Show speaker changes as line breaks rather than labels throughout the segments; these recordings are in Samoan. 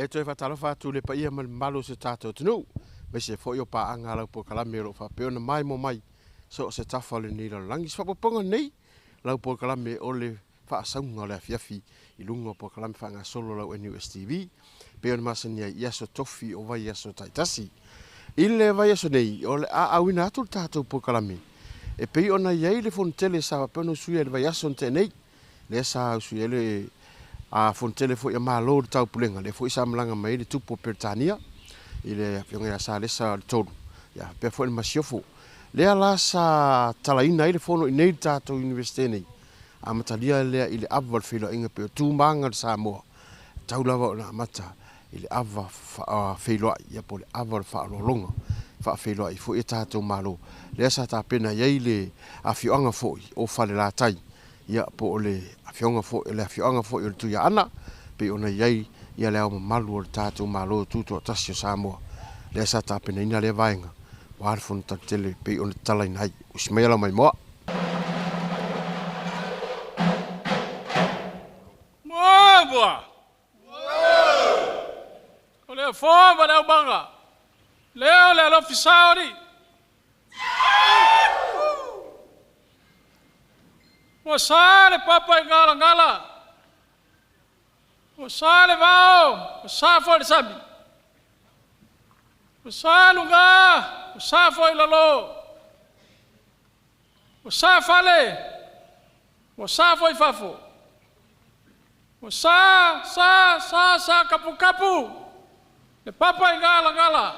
E toe faatalofa atu i le paia ma le mamalu o si o tatou atunuu, aemaise foi o paaga a lau polokalame o lo o faapea ona maimoa mai so o se tafa o lenei lalolagi. O se faaopoopoga lenei lau polokalame o le faasauga o le afiafi i luga o polokalame faagasolo a lau NUS TV, pei ona masani ai i aso tofi o vaiaso taitasi. I le vaiaso nei, o le a auina atu le tatou polokalame e pei ona i ai le fonotele sa faapea ona usuia i le vaiaso na tea nei, lea sa usuia ai le fonotele foi a Malo o le Taupulega, lea foi sa malaga mai ai le tupu o Peretania i le afioga ia Salesa le Tolu, ia faapea foi le Masiofo. Lea la sa talaina ai le fono i nei le tatou Iunivesite nei, amatalia lea i le ava o le feiloaiga pei o tu ma aga o le Samoa, tau lava ona amata i le ava feiloai, ia po o le ava o le faaaloaloga faafeiloai foi e tatou Malo. Lea sa tapena i ai le afioaga foi o Falelatai, ia po o le afioga foi, le afioaga foi o le Tuiaana, pei ona i ai ia le ao mamalu o le tatou Malo Tutoatasi o Samoa. Lea sa tapenaina lea vaega aua le fono tele pei ona tatalaina ai. Usi mai lau maimoa.
Muamua! O le afoa ma le aumaga, lea o le alofi saoli. Ua sa le papa i galagala, ua sa le vao, ua sa foi le sami. Ua sa luga, ua sa foi lalo. Ua sa fale, ua sa foi fafo. Ua sa, sa, sa, sa kapukapu, le papa i galagala.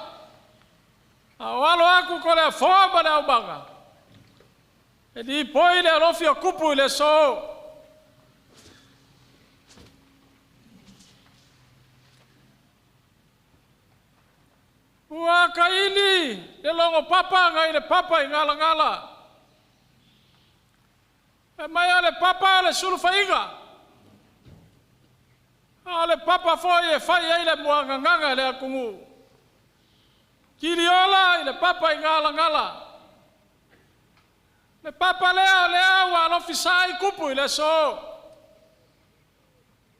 A o alo aku ko le afoa ma le aumaga, e lipoi le alofi o kupu i le aso. Ua kaili le logo papa nai le papa i galagala. E mai o le papa o le sulufaiga. A o le papa foi e fai ai le muagagaga i le atunuu. Kiliola i le papa i galagala. Le papa lea o lea ua alofisa ai kupu i le aso.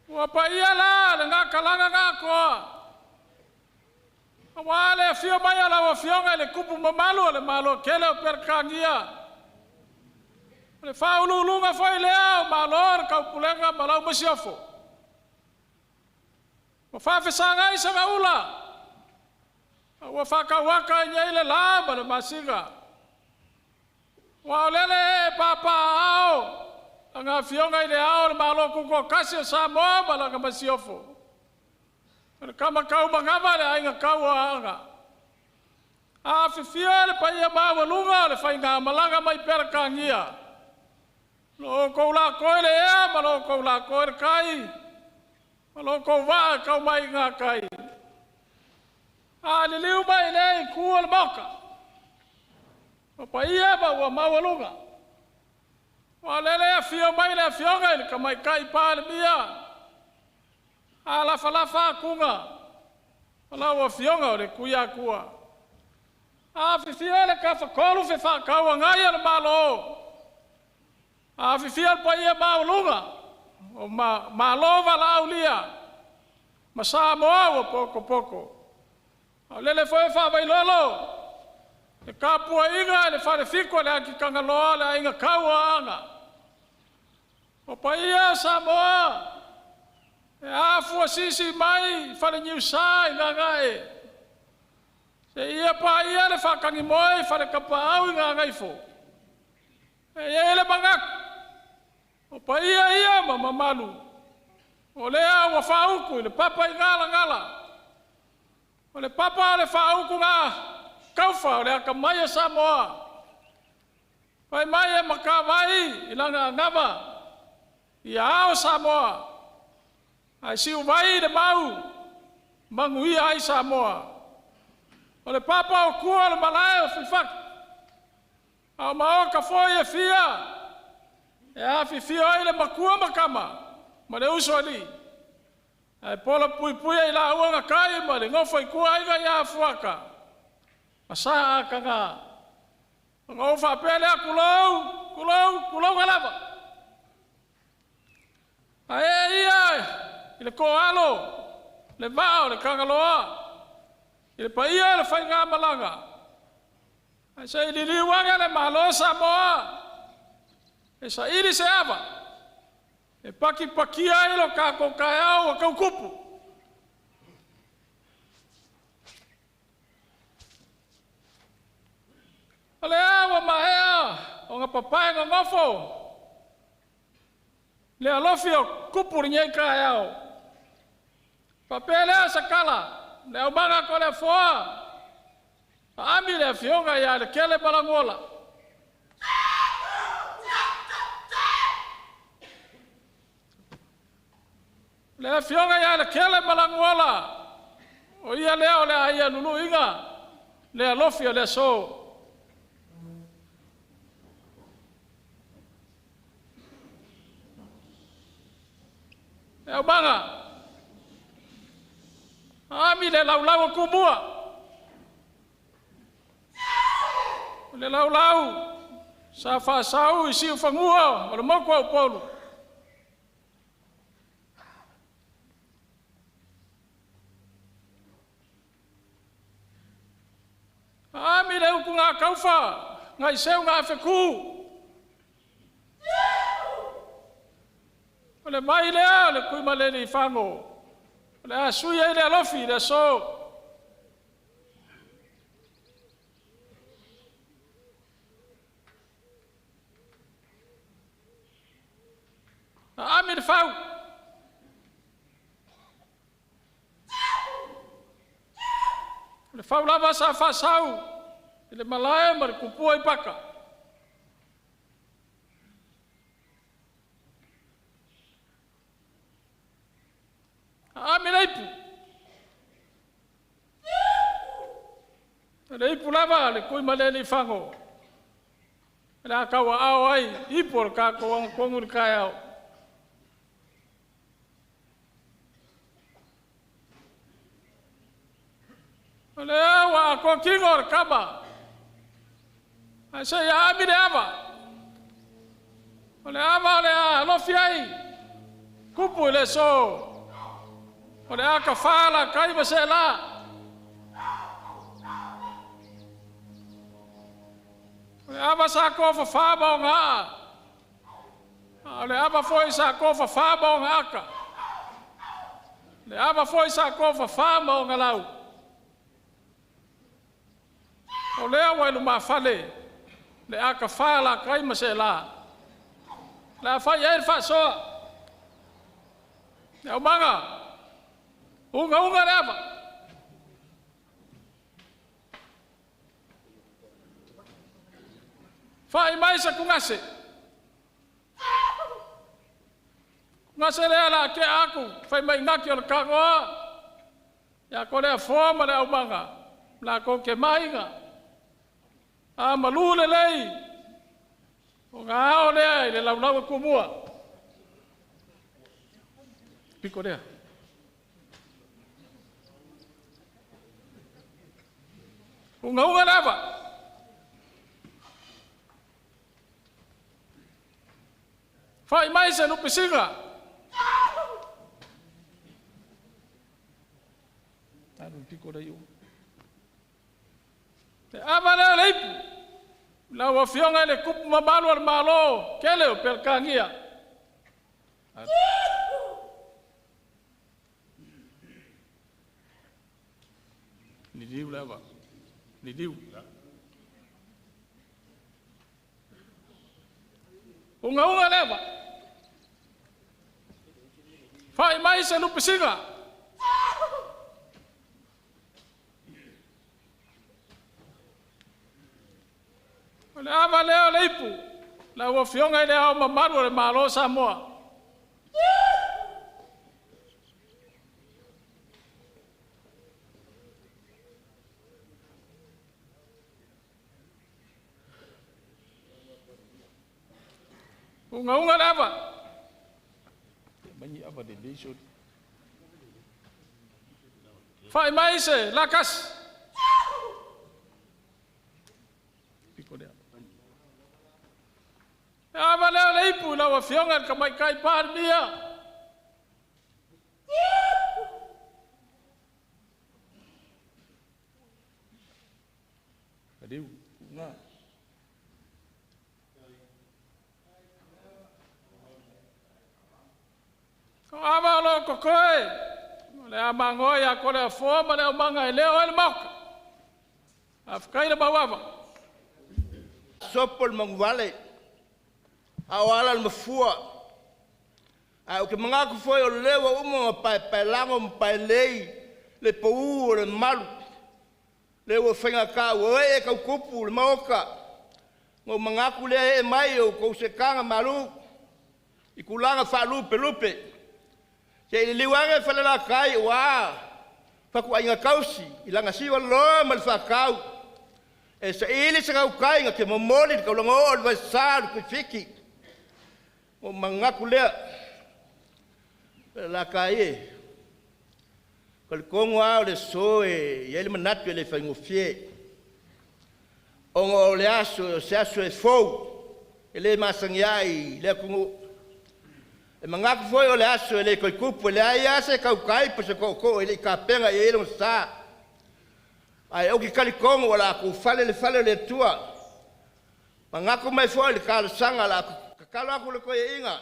Ua paia la le gakalaga gakoa. Aua le afio mai o lau afioga i le tupu mamalu o le Malo tele o Peretania. O le faauluuluga foi lea o Malo o le Taupulega ma lau Masiofo. Ua faafesagai sagaula, ua faatauata i ai le la ma le masina. Ua o lele e papaaao lana afioga i le Ao o le Malo Tutoatasi o Samoa ma lana Masiofo. O le tama taumanava le aiga tauoaga. Afifio le paia maualuga o le faigamalaga mai Peretania. Lo outou lato i le ea ma lo outou lato i le tai, ma lo outou vaa e tau mai i gatai. A liliu mai lea itu o le Maota, o paia ma ua maualuga. Ua lele afio mai le afioga i le Tamaitai Palemia, a lafalafa atuga, o lau afioga o le Tuiatua. Afifio le Tafatolu fefaatauagai o le Malo, afifio le paia maualuga o Malo valaaulia ma Samoa ua potopoto. A o lele foi e faavailolo le tapuaiga i le falefitu o le Atitagaloa o le aiga tauoaga. O paia o Samoa e afua sisi mai i Faleniusa i Gagae, seia paia le faatagimoe i Faletapaau i Gagaifo. E i ai le manatu, o paia ia ma mamalu, o lea ua faautu i le papa i galagala. O le papa o le faautuga taufa o le atamai o Samoa. Fai mai e matavai i lana anava, ia ao Samoa, ae siuvai le mau, manuia ai Samoa. O le papa o tua o le malae o Fuifatu, a o maota foi e fia, e afifio ai le matua ma tama, ma le usoalii. Ae pola puipui ai laua na tai ma le nofo a ituaiga ia Fuata, ma sa ataga. Ona ou faapea lea, tulou, tulou, tulou lava. A e ia i le toalo, Le vaa o le Tagaloa i le paia o le faigamalaga ae se i liliu ane le Malo o Samoa e saili se ava e pakipakia ai lo tatou taeao ua tau tupu. O lea ua maea ona papae nonofo le alofi o tupu i lenei taeao. Faapea lea se tala, le aumaga Toleafoa, aami le afioga ia Letele Malanuola. Le afioga ia Letele Malanuola, o ia lea o le a ia luluina le alofi o le aso. Le aumaga, aami le laulau o Tumua. O le laulau sa faasau i siufanua o le motu a Upolu. Aami le utuga taufa nai seu na afeku. O le mai lea o le tuimaleli i fago. O le a sui ai le alofi i le aso. Aami le fau. O le fau lava sa faasau i le malae ma le tupua i Paka. Aami le ipu. O le ipu lava le tuimaleli i fago. O le a tauaao ai ipu o le tatou agatonu i le taeao. O lea ua atoa tino o le kama. Ae se i aami le ava. O le ava o le a alofi ai. Kupu i le aso. O le a tafā la tai ma se la. O le ava sa tofafā ma ona aa. A o le ava foi sa tofafā ma ona ata. Le ava foi sa tofafā ma ona lau. O lea ua i lumafale le a tafā la tai ma se la. Le a fai ai le faasoa. Le aumaga, ugauga le ava. Fa'i mai se tugase. Tugase lea la tea atu, fai mai naki o le kagoa. Ia ko lea foa ma le aumaga, la ko ke mainga. A malu le lei, o ngā ao lea i le laulau e kumua. Piko lea. Ugauga le ava. Fa'i mai se lupisiga. Alu piko le iu. Te ava lea o le ipu. Lau afioga i le tupu mamalu o le Malo, kele o Peretania. Liliu le ava. Liliu. Ugauga le ava. Fa'i mai se lupisiga. O le ava lea o le ipu. Lau afioga i le ao mamalu o le Malo o Samoa. Ugauga le ava. Manyi ava le leisure. Fa'i mai se lakasi. Piko lea. Le ava lea o le ipu i lau afioga i le Tamaitai Palemia. Maliu uga. O ava o lo kokoe, o le a mangoa ia ko le afoa ma le aumaga e leo ai le maoka. Afekai le mauava.
Sopo le manuvale, a o ala le mafua. Ae ou te manatu foi o lea ua uma ona paepaelago ma paelei le pau o le malu, lea ua faigata ua ee tautupu le Maota. Ona ou manatu lea ee mai i outou setaga malu i tulaga faalupelupe, se i liliu ane Falelatai aua fatuaiga tausi i lana siva loa ma le faatau, e saili se gautai na te momoli le taulaga oo i le vaisa o le Tuifiti. Ona ou manatu lea, Falelatai e, talitonu lava o le aso e i ai le manatu e le faigofie, ona o le aso o se aso e fou e le masani ai i le atunuu. E manatu foi o le aso e le toe tupu, e leai lava se tautai po o se tootoo e le i tapena i ai lona sa. Ae ou te talitonu o le a tuufale le fale o le Atua. Manatu mai foi i le talosaga o le a tatalo atu i le toeaina,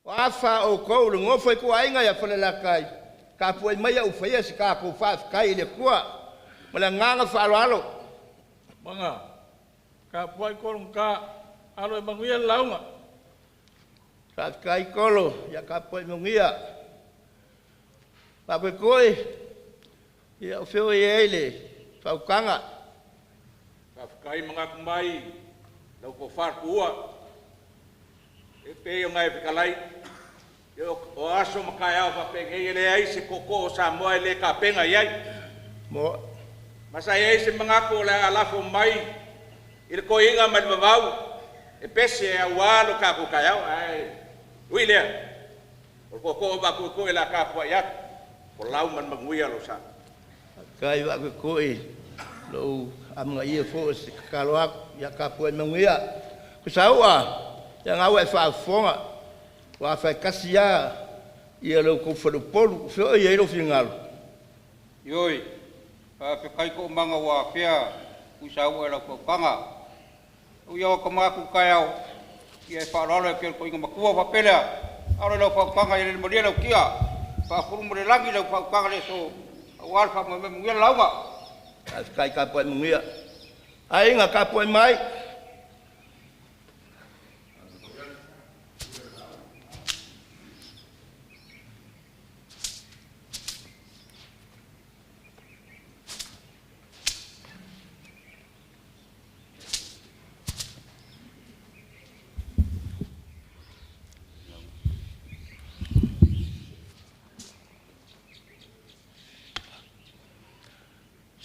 o a fa outou le nofo a ituaiga ia Falelatai, tapuai maia a o faia se tatou faafetai i le Atua. Ma le agaga faaaloalo.
Maga, tapuai Kologoga, alo e manuia le lauga.
Faafetai Kolo, ia tapuai manuia. Faamoemoe, ia o fea o i ai le faautaga?
Faafetai manatu mai lau tofa Tuua, e pei ona e fetalai, o aso ma taeao faapenei e leai se tootoo o Samoa e le tapena i ai. Ma sa i ai se manatu o le a lafo mai i le toeaina mai le vavau e pese aua lo tatou taeao, ae ui i lea, o le tootoo matuatua o le a tapuai atu, folau ma le manuia lou sa.
Faafetai Vaafuakoi, lou amanaia foi o se tatalo atu, ia tapuai manuia. Tuisaua, ia o lena ua e faafofoga, aua e fai tasi lava lo outou faleupolu. O fea o i ai lou finagalo?
Ioe, faafetai Toomana ua afea Tuisaua e lau fautuaga. O ia o matou taeao, ia e faaaloalo atu i le toeaina matua faapea lea, alo i lau faautaga ia lele malie lau tia, faafulumalelagi lau faautaga le aso, aua le faamoemoe manuia le lauga.
Faafetai tapuai manuia. Aiga tapuai mai.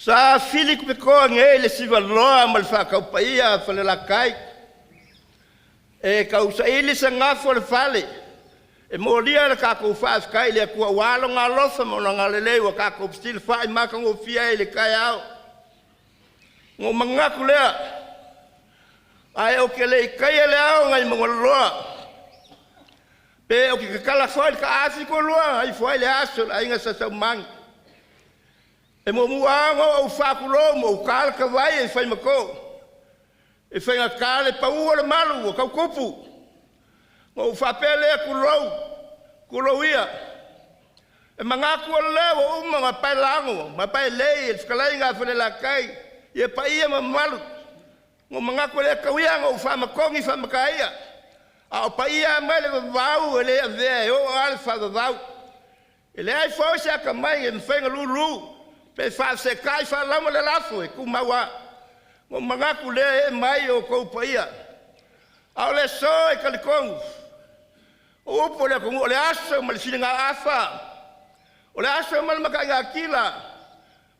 Sa fili kupetoa nei le sivaloa ma le faataupaia a Falelatai, e tausaili se gafa o le fale, e molia le tatou faafetai i le Atua aua Lona alofa ma Lona agalelei ua tatou fesilafai ma matagofie ai i le taeao. Ona ou manatu lea, ae ou te le i taia le ao nai Mauga Loa, pe ou te tatala foi le taaofitolua na ifo ai le aso o le aiga Sa Saumani. E muamua lava ona ou faatulou ma ou ta le tavai e fai ma to, e faigata le pau o le malu ua tau tupu. Ona ou faapea lea, tulou, tulou ia. E manatu o lea ua uma ona paelago ma paelei e le fetalaiga a Falelatai ia paia ma mamalu. Ona ou manatu lea, tau ia ina ou faamatogi faamataia, a o paia lava mai le vavau e le avea e oo lava i le faavavau. E leai foi se atamai e mafai ona lulu pe faafesetai faalauma le lafo, e tumau lava. Ona ou manatu lea, ee mai o outou paia, a o le aso e talitonu, o upu a le atunuu, o le aso ma le siligaafa, o le aso ma le mataigatila,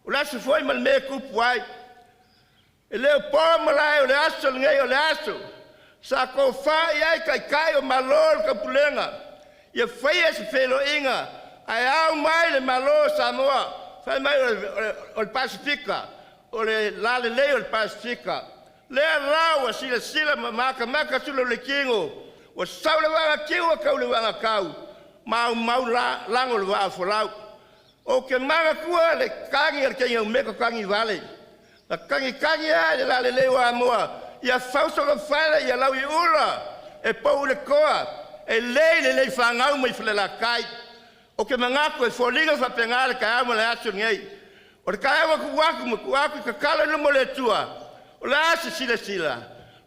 o le aso foi ma le mea e tupu ai. E le o po malae o le aso lenei, o le aso sa tofa i ai Taitai o Malo o le Taupulega ia faia se feiloaiga ae ao mai le Malo o Samoa, fai mai o le Pasefika, o le lalelei o le Pasefika. Lea la ua silasila ma matamata tula o le tino, ua sau le vagatiu ua tau le vagatau, maumau lago o le vaa folau. Ou te manatua le tagi a le teine aumeko tagivale, Na kagikagi lava i le lalelei o Amoa, ia fau sona fale, ia lau i ula, e pou i le toa, e lei lelei fagau mai Falelatai. Ou te manatu e foliga faapena le taeao ma le aso lenei. O le taeao na tuu atu ma tuu atu i tatalo i luma o le Atua, o le a se silasila,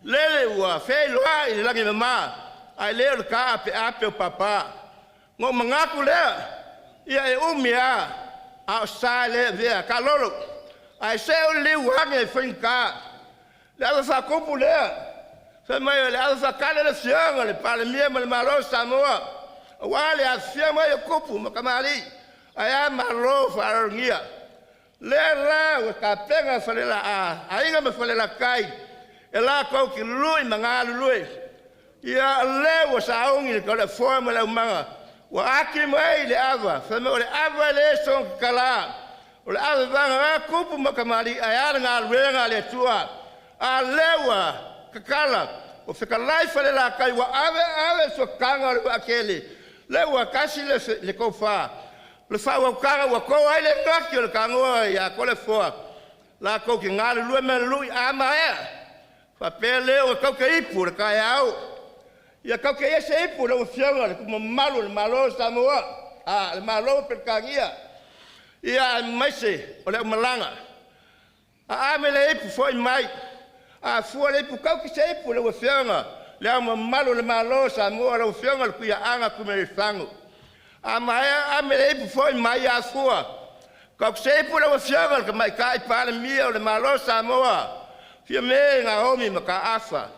lele ua feiloai le lagi e mama, ae le o le taapeape o papa. Na ou manatu lea, ia e umi lava a o sa e le avea, taalolo, ae seu le liu ane e faigata. Le ava faatupu lea, fai mai o le ava faatali a le Afioga i le Palemia ma le Malo o Samoa, aua le afifio mai o tupu ma tamalii, ae a Malo faaaloalogia. Lea la ua tapena Aiga ma Falelatai e latou te lui ma galulue. Ia, o lea ua sauni le Toleafoa ma le aumaga, ua ati mai le ava, fai mai o le ava e le soona tatala, o le ava vagana tupu ma tamalii, ae a le galuega a le Atua. A lea ua tatala, ua fetalai Falelatai, ua ave ave le sootaga o le vaatele, lea ua tasi le tofa, le faautautaga ua to ai le gati o le tanoa ia Toleafoa, latou te galulue ma lui a maea. Faapea lea ua tau te ipu o le taeao. Ia tau te ia se ipu lau Afioga i le mamalu o le Malo o Samoa, a le Malo o Peretania, ia aemaise o le aumalaga. A ame le ipu foi mai, a fua le ipu tau se ipu lau Afioga le Ao Mamalu o le Malo o Samoa, lau Afioga i le Tuiaana Tuimalealiifano. A maea ame le ipu foi mai afua. Tau se ipu lau Afioga i le Tamaitai Palemia o le Malo o Samoa, Fiame Naomi Mataafa.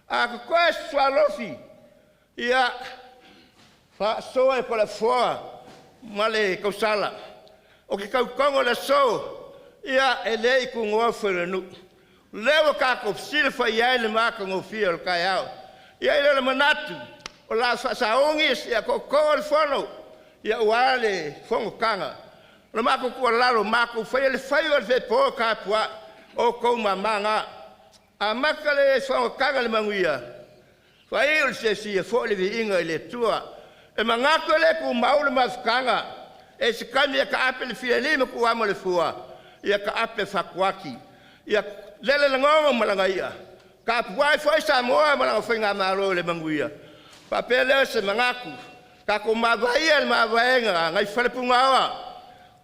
A totoe se sualofi, ia faasoa e Toleafoa ma le tausala. O ke tautoga o le aso, ia e le i tugoa fai o le nuu. O lea ua tatou fesilafai ai i le matagofie o le taeao. E i ai lea o le manatu, o le a faasauni le tootoo o le Fono aua le fonotaga. O le matou tuualalo, matou faia le faiva o le feepo tapuai, o outou mama na. Amata le fonotaga i le manuia, faaiu i le fiafia, foi le viiga i le Atua. E manatu e le tumau le mafutaga, e se taimi e taape le fileli ma tuuama le fua, ia taape fatuati. Ia lele lagago ma lagaia, tapuai foi Samoa ma lana faigamalo i le manuia. Faapea lea se manatu, tatou mavae ia i le mavaega a nai Falepugaoa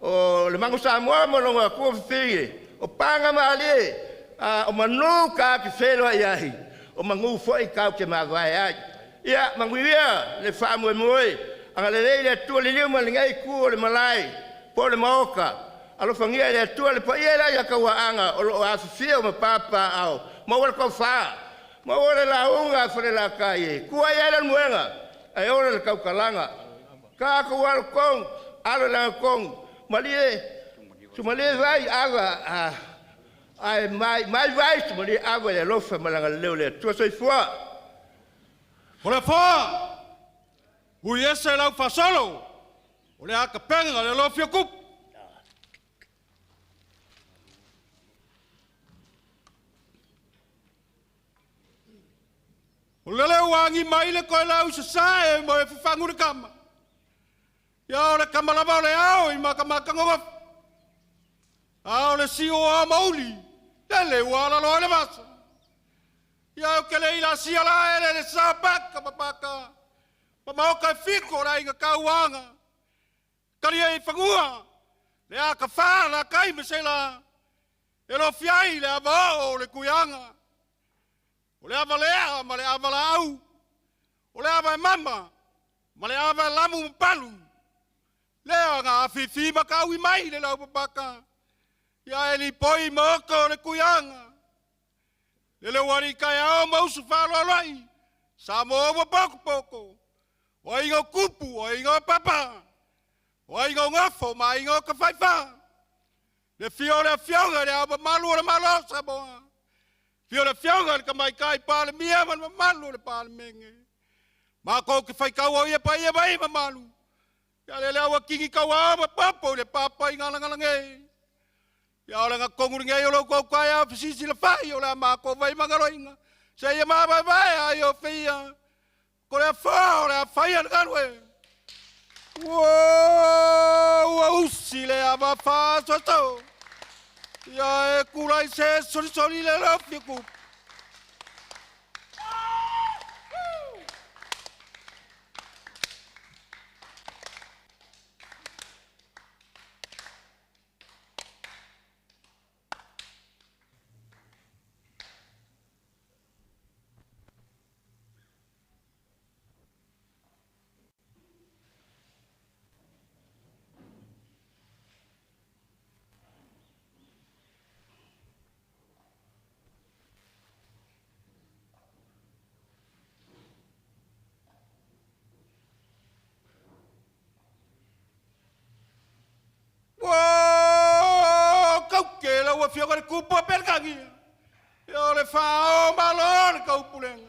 o le Mago Samoa ma lona tuafafine, o Pagamalie, a o manu tatou te feiloai ai, o manu foi tatou te mavae ai. Ia manuia le faamoemoe, agalelei le Atua, liliu mai i lenei itu o le malae po o le maota, alofagia e le Atua le paia i le Tauaana o lo o afifio ma papaaao, maua le tofa, maua le lauga a Falelatai e tua i ai le alumuega ae ola le tautalaga. Tatou alo tonu, alo i le agatonu, malie, sumalie vai ava ae mai, mai vai sumalie ava i le alofa ma le agalelei o le Atua. Soifua.
O le afoa, ui ese lau faasolo, o le a tapega le alofia kupu. O lele ua agi mai le koelau i sasae mo e fafagu le kama. Ia o le kama lava o le ao i makamaka gogofi. A o le sio o ao mauli, lele ua alalo ai le vasa. Ia o ke le ila sia la ele le sa paka ma paka. Ma maoka e fiko la inga kauanga. Kalia i fagua, le a ka wha la kai me se la. E lo fiai le ava o le kuianga. O le ava lea ma le ava laau. O le ava e mama ma le ava e lamu ma palu. Lea nga afifi ma kaui mai le lau papaka. Ia e lipoi ma oko o le kuianga. Le le wari kai ao ma usu whaaloaloi. Sa mo ua poko poko. O aiga o kupu, o aiga o papa. O aiga o ngafo ma aiga o kawhaiwha. Le fia o le afioga le ao mamalu o le Malo o Samoa. Fia o le afioga le tamaitai Palemia ma le mamalu o le Palemene. Matou te faitau o ia paia mai mamalu. Ia le le aua kingi kaua ma papo i le papa i ngalagalage. Ia o le ngakonu lenei o lou tautai a fisisi la fai o le a matou vai mangaloiga. Se ia mavaevae ai o feia. Ko le afoa o le a fai le galue. Ua usi le ava faasoaso.
Ia e kulai se solisoli le lofi kupu. Ke lau afioga le kupu a Pelekania. Ia o le fao malo le kaupulega.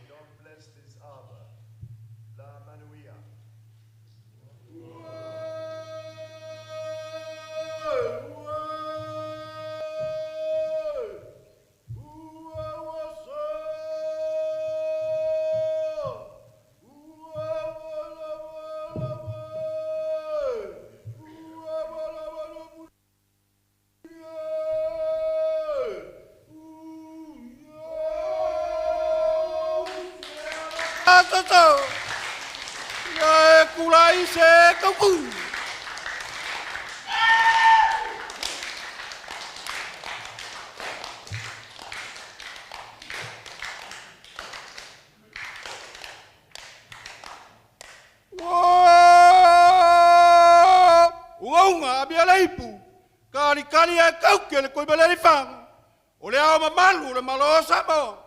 God bless this arbor. La Manuia. Ia e kulai se kauku. Uaunga abia leipu. Kali kali e kauke le koi baleli fanga. O le ao mamalu le malo Samoa.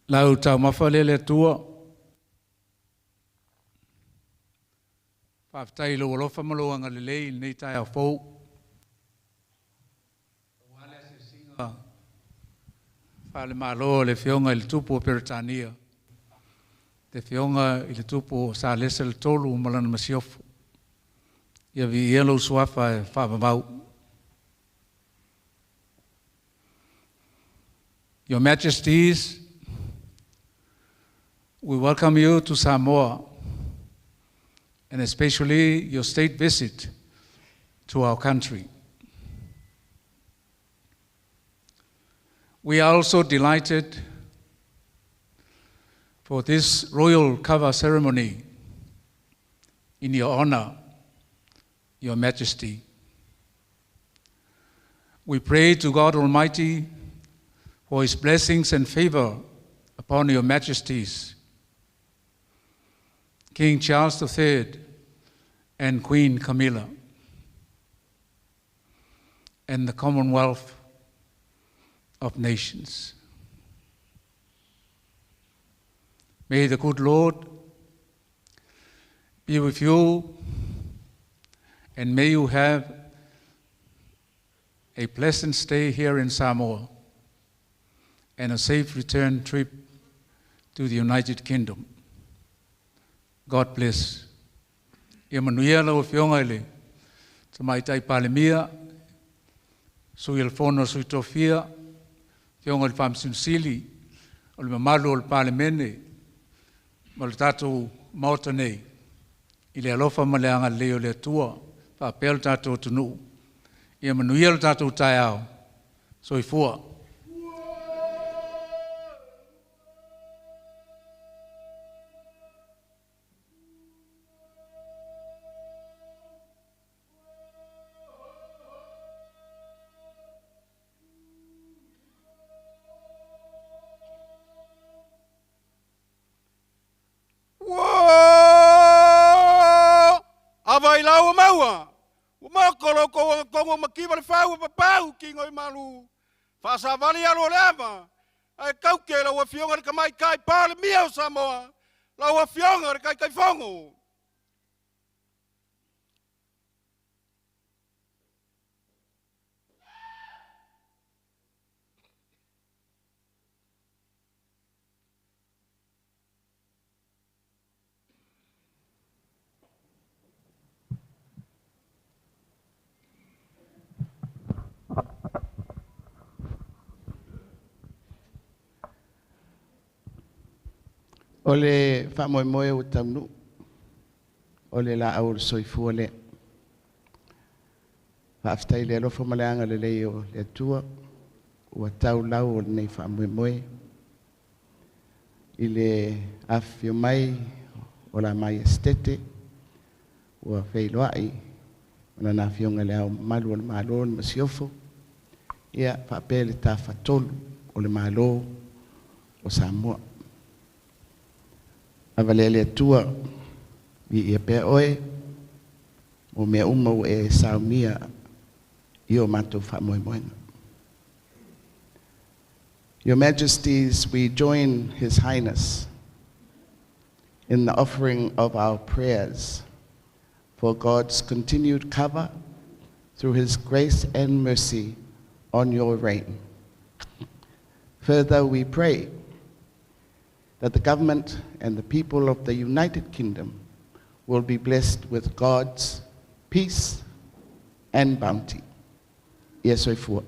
Lau taumafa lea le Atua. Faafetai i lou alofa ma lou agalelei i lenei taeao fou. Aua le asiasiga faale-Malo a le Afioga i le Tupu o Peretania, le Afioga i le Tupu o Salesa le Tolu ma lana masiofo. Ia viia lou suafa e faavavau. Your Majesties, we welcome you to Samoa and especially your state visit to our country. We are also delighted for this royal kava ceremony in your honor, Your Majesty. We pray to God Almighty for His blessings and favor upon Your Majesties, King Charles III and Queen Camilla, and the Commonwealth of Nations. May the good Lord be with you, and may you have a pleasant stay here in Samoa and a safe return trip to the United Kingdom. God bless. Ia manuia lau Afioga i le Tamaitai Palemia, Sui o le Fono a Sui Tofia, Afioga i le Faamasino Sili, o le mamalu o le Palemene, ma le tatou Maota nei, i le alofa ma le agalelei o le Atua, faapea le tatou atunuu. Ia manuia le tatou taeao. Soifua.
Ua ava i lau maua. Ua moko lo kou kongo makiwa le fau papau ki ngoi malu. Faasavali alu o le ava. Ae kauke lau Afioga le Tamaitai Palemia o Samoa. Lau Afioga le Taitaifono.
O le faamoemoe ua taunuu, o le laau o le soifua lea. Faafetai i le alofa ma le agalelei o le Atua ua tau lau o lenei faamoemoe i le afifio mai o la Maiestete ua feiloai ma lana Afioga i le Ao Mamalu o le Malo le Masiofo, ia faapea le Tafatolu o le Malo o Samoa. Ava lea le Atua, viia pea oe mo mea uma ua e saunia i o matou faamoemoega. Your Majesties, we join His Highness in the offering of our prayers for God's continued cover through His grace and mercy on your reign. Further, we pray that the government and the people of the United Kingdom will be blessed with God's peace and bounty. Ia soifua.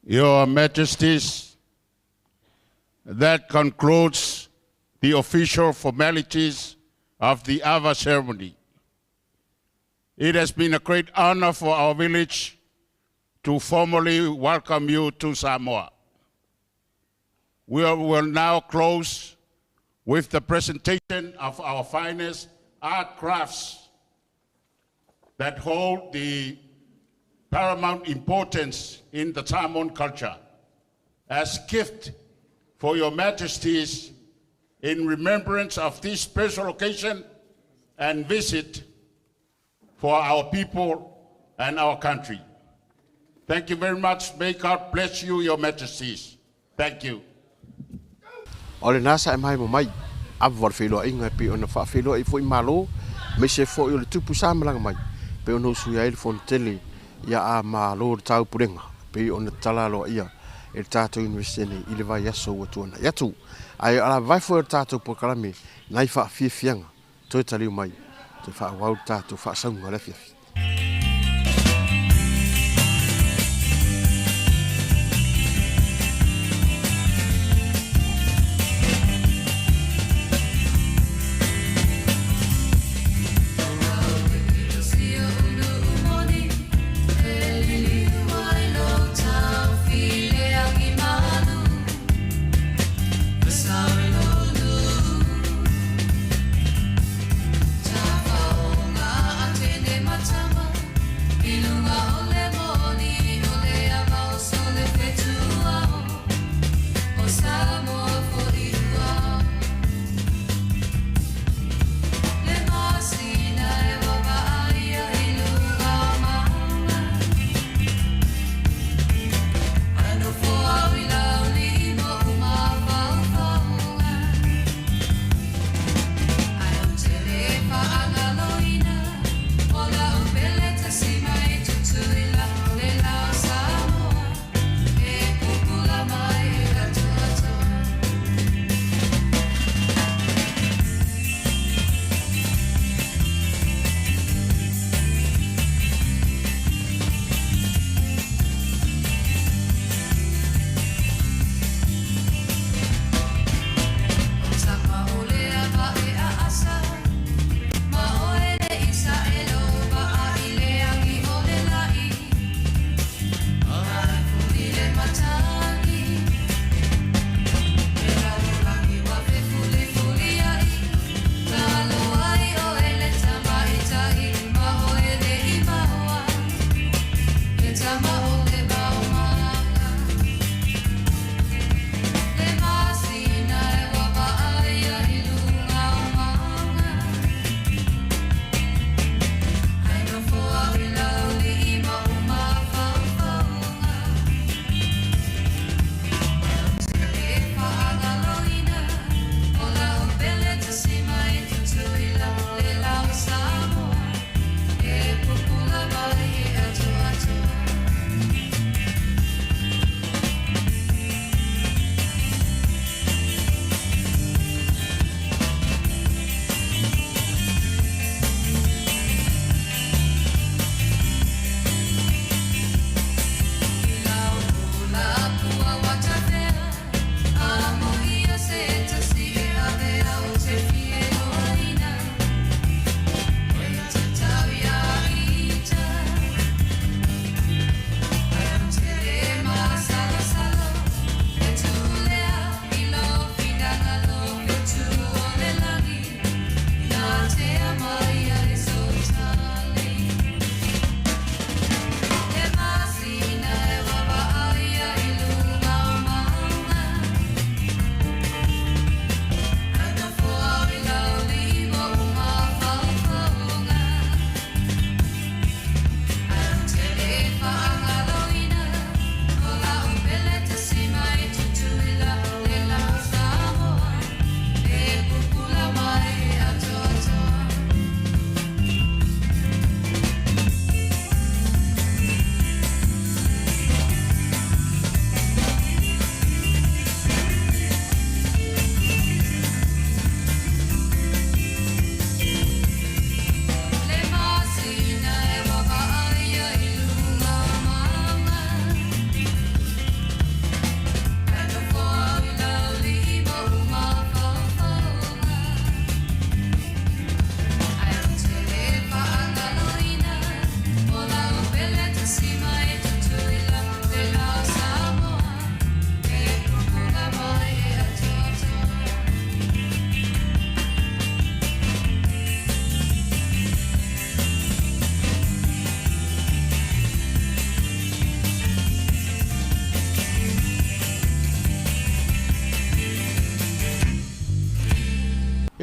Your Majesties, that concludes the official formalities of the Ava ceremony. It has been a great honor for our village to formally welcome you to Samoa. We will now close with the presentation of our finest art crafts that hold the paramount importance in the Samoan culture as gift for Your Majesties in remembrance of this special occasion. and visit for our people and our country. Thank you very much. May God bless you, Your Majesties. Thank you.
O lena sa e maemo mai ava o le feiloaiga e pei ona faafeiloai foi Malo aemaise foi o le tupu sa malaga mai pei ona usuia ai le fonotele ia a Malo le Taupulega pei ona tatala aloaia e le tatou Iunivesite nei i le vaiaso ua tuanai atu. Ae o le vae foi o le tatou polokalame nai faafiafiaga toe taliu mai toe faaauau le tatou faasauga o le afiafi.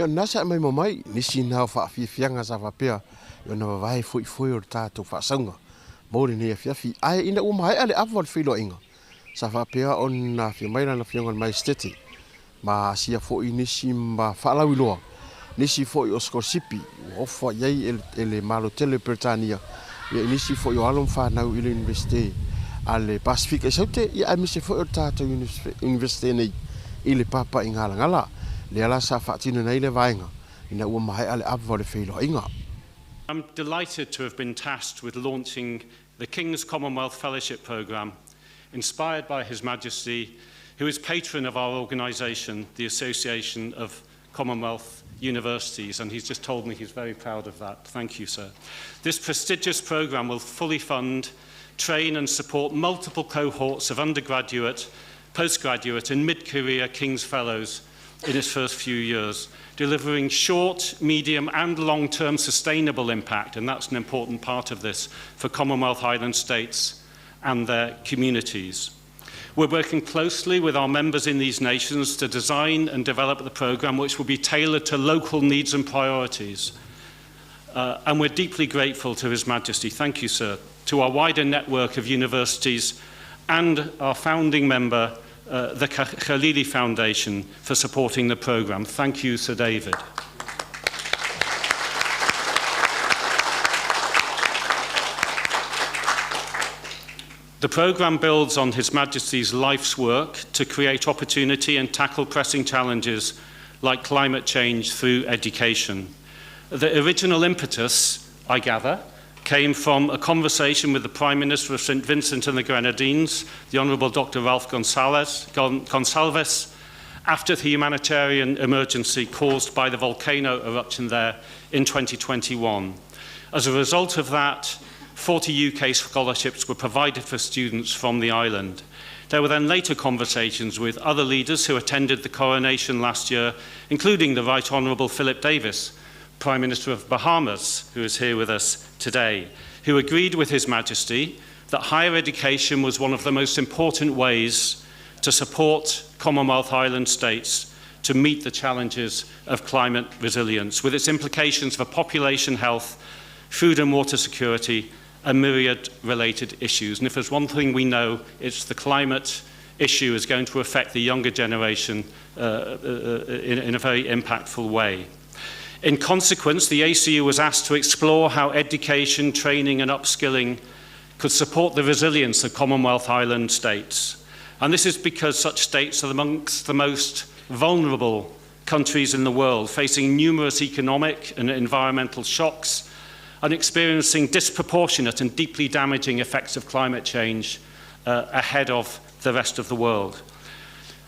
Ia, o lena sa e maimoa mai, nisi na o faafiafiaga sa faapea ona vavae foifoe o le tatou faasauga mo lenei afiafi. Ae ina ua maea le ava o le feiloaiga, sa faapea ona afio mai Lana Afioga i le Maesetete ma asia foi nisi ma faalauiloa nisi foi o sikolasipi ua ofa i ai e le Malo tele o Peretania ia i nisi foi o alo ma fanau i le Iunivesite a le Pasefika i Saute ia aemaise foi o le tatou Iunivesite nei i le Papaigalagala. Lea la sa faatinoina ai lea vaega ina ua maea le ava o le feiloaiga.
I'm delighted to have been tasked with launching the King's Commonwealth Fellowship Programme, inspired by His Majesty, who is patron of our organisation, the Association of Commonwealth Universities, and he's just told me he's very proud of that. Thank you, sir. This prestigious programme will fully fund, train and support multiple cohorts of undergraduate, postgraduate and mid-career King's Fellows in its first few years, delivering short, medium and long-term sustainable impact, and that's an important part of this, for Commonwealth Island states and their communities. We're working closely with our members in these nations to design and develop the programme, which will be tailored to local needs and priorities. Uh, and we're deeply grateful to His Majesty, thank you, sir, to our wider network of universities and our founding member, uh, the Khalili Foundation, for supporting the programme. Thank you, Sir David. The programme builds on His Majesty's life's work to create opportunity and tackle pressing challenges like climate change through education. The original impetus, I gather, came from a conversation with the Prime Minister of St Vincent and the Grenadines, the Honourable Dr Ralph Gonzalez, Gon Gonsalves, after the humanitarian emergency caused by the volcano eruption there in 2021. As a result of that, 40 UK scholarships were provided for students from the island. There were then later conversations with other leaders who attended the coronation last year, including the Right Honourable Philip Davis, Prime Minister of Bahamas, who is here with us today, who agreed with His Majesty that higher education was one of the most important ways to support Commonwealth Island states to meet the challenges of climate resilience, with its implications for population health, food and water security, and myriad related issues. And if there's one thing we know, it's the climate issue is going to affect the younger generation uh, uh, uh in, in a very impactful way. In consequence, the ACU was asked to explore how education, training and upskilling could support the resilience of Commonwealth island states. And this is because such states are amongst the most vulnerable countries in the world, facing numerous economic and environmental shocks and experiencing disproportionate and deeply damaging effects of climate change uh, ahead of the rest of the world.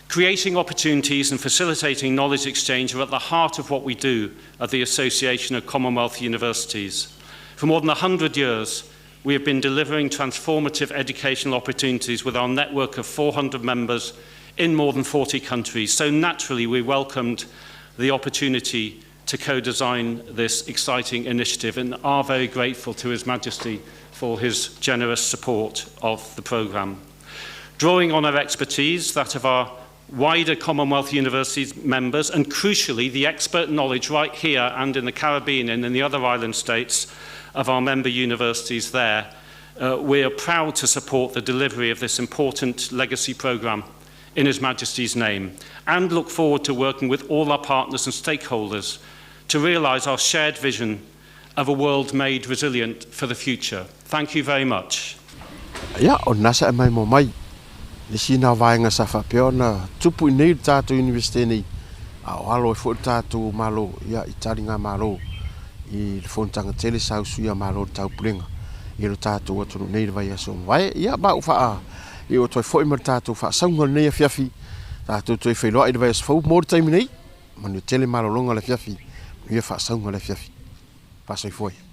Creating opportunities and facilitating knowledge exchange are at the heart of what we do at the Association of Commonwealth Universities. For more than 100 years, we have been delivering transformative educational opportunities with our network of 400 members in more than 40 countries. So naturally, we welcomed the opportunity to co-design this exciting initiative and are very grateful to His Majesty for his generous support of the programme. Drawing on our expertise, that of our wider Commonwealth Universities members, and crucially, the expert knowledge right here and in the Caribbean and in the other island states of our member universities there, uh, we are proud to support the delivery of this important legacy programme in His Majesty's name and look forward to working with all our partners and stakeholders to realise our shared vision of a world made resilient for the future. Thank you very much.
Ia, o lena sa e maimoa mai le isi lena vaega sa faapea ona tupu i nei le tatou Universite nei, a o alo ai foi le tatou Malo ia i taligamalo i le fonotaga tele sa usuia Malo o le Taupulega i lo tatou atunuu nei i le vaiaso ua mavae. Ia, ma ua faa iu atu ai foi ma le tatou faasauga o lenei afiafi, tatou toe feiloai i le vaiaso fou mo le taimi nei. Manuia tele malologa o le afiafi, manuia faasauga o le afiafi. Faasoifua ia.